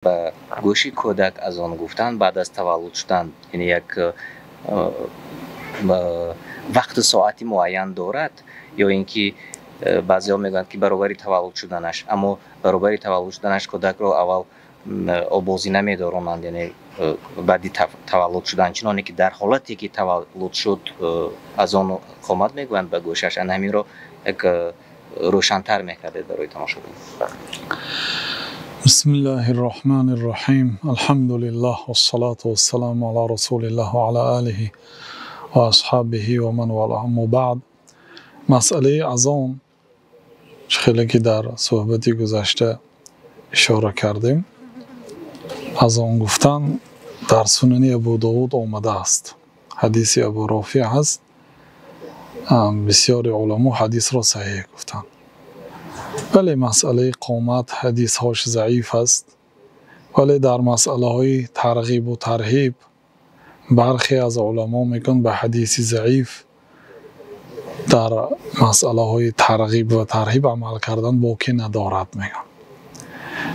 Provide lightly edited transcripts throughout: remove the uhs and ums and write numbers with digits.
Ба гӯши кӯдак азон гуфтан баъд аз таваллуд шудан, яъне як вақту соати муайян дорад, ё ин ки баъзеҳо мегӯянд, ки баробари таваллуд шуданаш, аммо баробари таваллуд шуданаш кӯдакро аввал обозӣ намедоронанд, яъне баъди таваллуд шудан, чуноне ки дар ҳолате ки таваллуд шуд, азону қомат мегӯянд ба гӯшаш. Ана ҳаминро як рӯшантар мекардед барои тамошобин. Бисмиллаҳир Роҳманир Роҳим. Алҳамдулиллаҳ вассалату вассаламу ала расулиллаҳ ва ала олиҳи ва асҳобиҳи ва ман валаҳ. Аммо баъд, масъалаи азон, хеле ки дар суҳбати гузашта ишора кардем, азон гуфтан дар Сунани Абу Довуд омадааст. Ҳадиси Абу Рофиъ ҳаст. Бисёри уламо ҳадисро саҳеҳ гуфтанд. Вале масъалаи қомат ҳадисҳош заиф аст, вале дар масъалаҳои тарғибу тарҳиб бархе аз уламо мегӯянд, ба ҳадиси заиф дар масъалаҳои тарғиб ва тарҳиб амал кардан боке надорад, мегӯянд.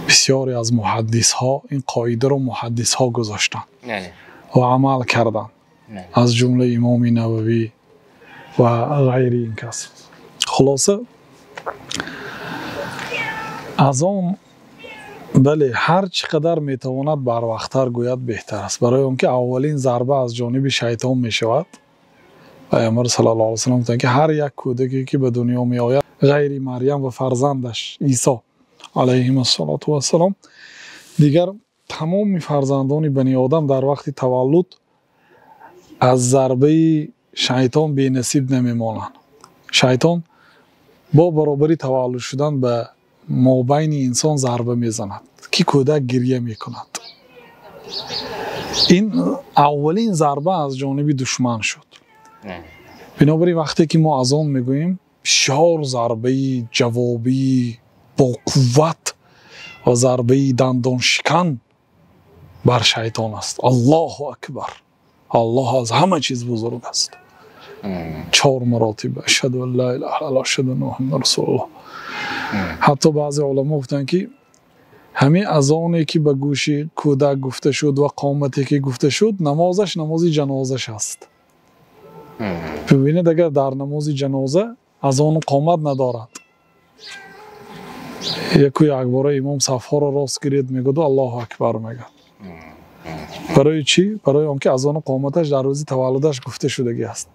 Бисёре аз муҳаддисҳо ин қоидаро муҳаддисҳо гузоштанд ва амал карданд, аз ҷумла Имоми Нававӣ ва ғайри ин кас. Хулоса, азон, бале, ҳар чӣ қадар метавонад барвақттар гӯяд, беҳтар аст, барои он ки аввалин зарба аз ҷониби шайтон мешавад. Пайғамбар саллаллоҳу алайҳи васаллам гуфтанд, ки ҳар як кӯдаке ки ба дунё меояд, ғайри Марьям ва фарзандаш Исо алайҳимассалоту вассалом, дигар тамоми фарзандони бани одам дар вақти таваллуд аз зарбаи шайтон бенасиб намемонанд. Шайтон бо баробари таваллуд шудан ба мобайни инсон зарба мезанад, ки кӯдак гиря мекунад. Ин аввалин зарба аз ҷониби душман шуд. Бинобар ин, вақте ки мо азон мегӯем, бисёр зарбаи ҷавобии бо қувват ва зарбаи дандоншикан бар шайтон аст. Аллоҳу акбар, Аллоҳ аз ҳама чиз бузург аст. Чор маротиба ашҳаду ан ла илаҳа иллаллоҳ, ашҳаду анна муҳаммадан расулуллоҳ. Ҳатто баъзе уламо гуфтанд, ки ҳамин азоне ки ба гӯши кӯдак гуфта шуд ва қомате ки гуфта шуд, намозаш намози ҷанозаш аст. Бибинед, агар дар намози ҷаноза азону қомат надорад, яку якбора имом сафҳоро рост гиред мегӯяду Аллоҳу акбар мегӯяд. Барои чӣ? Барои он ки азону қоматаш дар рӯзи таваллудаш гуфта шудагӣ аст.